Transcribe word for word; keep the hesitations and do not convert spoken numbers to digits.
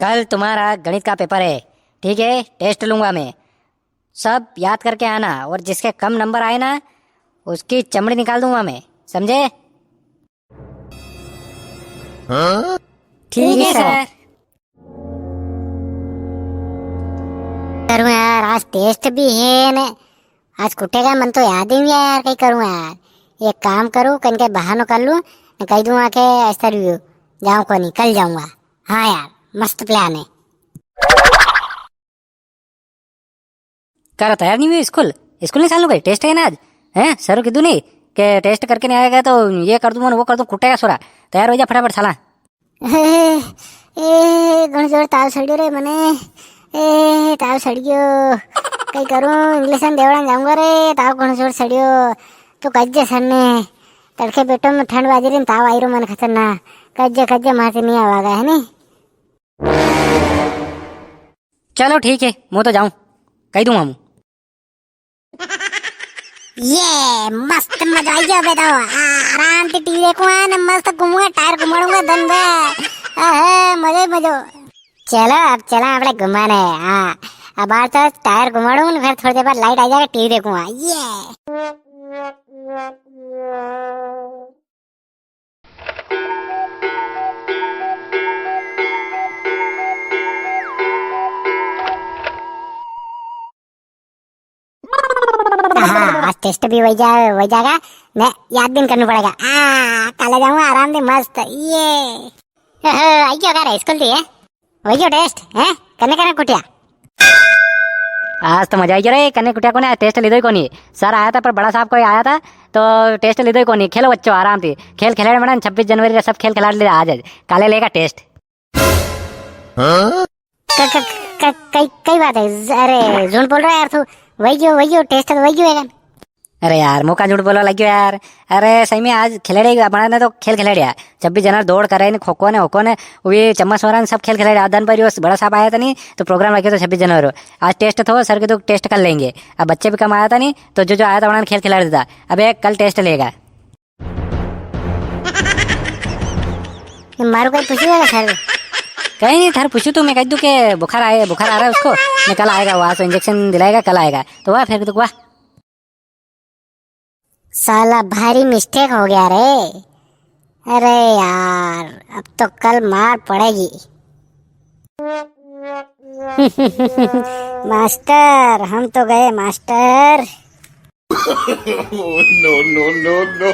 कल तुम्हारा गणित का पेपर है, ठीक है? टेस्ट लूंगा मैं। सब याद करके आना, और जिसके कम नंबर आए ना, उसकी चमड़ी निकाल दूंगा मैं, समझे? हाँ? ठीक है, ठीक है, सर। सर। करूँ यार, आज टेस्ट भी है ने, आज कुटेगा मन तो याद ही नहीं आया यार, कई करूँ यार। एक काम करूँ, कन के बहानो कर लूँ, ने कही दूंगा के ऐसा रियो, जाऊँ कोनी, कल जाऊंगा। हाँ यार, मस्त प्लान है। कर तैयार नहीं हुई स्कूल? स्कूल नहीं चालू गई? टेस्ट है ना आज? हैं? सर कीधु नहीं के टेस्ट करके नहीं आएगा तो ये कर दूं, वो कर दूं, कुटेगा सोरा। तैयार हो जा फटाफट साला। ए, ए, घणो जोर ताव सड़ियो रे मने। ए, ताव सड़ गयो। कई करूं, इंजेक्शन देवड़ा जाऊंगा रे, ताव घणो जोर सड़ियो। तू कज्जे सर ने, तड़के पेटो में ठंड बाजी री, ताव आई रो मने खतरनाक। कज्जे, कज्जे मार के नहीं आवागा, है नी? चलो ठीक है, मु तो जाऊं, कही दूंगा मु। ये मस्त मजा आई गया बे तो। आ, आराम से टीवी देखूंगा ने, मस्त घूमूंगा, टायर घुमाऊंगा दन भर। आहा, मजा ही मजो। चलो, अब चला आपणे घुमाने। हाँ, अब आज तो टायर घुमाऊंगा ने, फिर थोड़ी देर बाद लाइट आ जाएगा, टीवी देखूंगा। ये। हाँ, आज टेस्ट भी वही जा, वही जाएगा, ने याद भी करना पड़ेगा। आ, काले जाऊंगा आराम से मस्त, ये। ओहो, आई क्यों कर स्कूल दिए? वही क्यों टेस्ट, हैं? कने कने कुटिया? आज तो मजा आई गयो रे, कने कुटिया कोनी, टेस्ट लीधो ही कोनी। सर आया था, पर बड़ा साहब कोई आया था, तो टेस्ट लीधो ही कोनी। खेलो बच्चों, आराम थी। खेल खिलाड़ी बना, छब्बीस जनवरी रे सब खेल खिलाड़ी ले आज, आज। काले लेगा टेस्ट। हाँ? क-, क-, क-, कई, कई बात है? ज-, अरे, झूठ बोल रहा है यार तू। वही क्यों, वही क्यों, टेस्ट तो वही क्यों है? अरे यार, मु का झूठ बोलवा लग्यो यार। अरे सही में आज खिलाड़ी, अपना ने तो खेल खिलाड़िया। छब्बीस जनवरी दौड़ करे ने, खो खो ने, होको ने, वे चम्मच वाला ने सब खेल खिलाड़िया। दन पर यो बड़ा साहब आया था नी, तो प्रोग्राम रखे तो छब्बीस जनवरी। आज टेस्ट थो, सर के तो टेस्ट कर लेंगे। अब बच्चे भी कम आया था नी, तो जो जो आया था उन्होंने खेल खिलाड़ी देता। अब एक कल टेस्ट लेगा। ये मारू कई पूछू है सर? कई नहीं, थार पूछू तो मैं कह दूं कि बुखार आए, बुखार आ रहा है उसको, मैं कल आएगा, वहां से इंजेक्शन दिलाएगा, कल आएगा। तो वाह, फिर तो वाह। साला भारी मिस्टेक हो गया रे। अरे यार, अब तो कल मार पड़ेगी। मास्टर, हम तो गए master. No, no, no, no।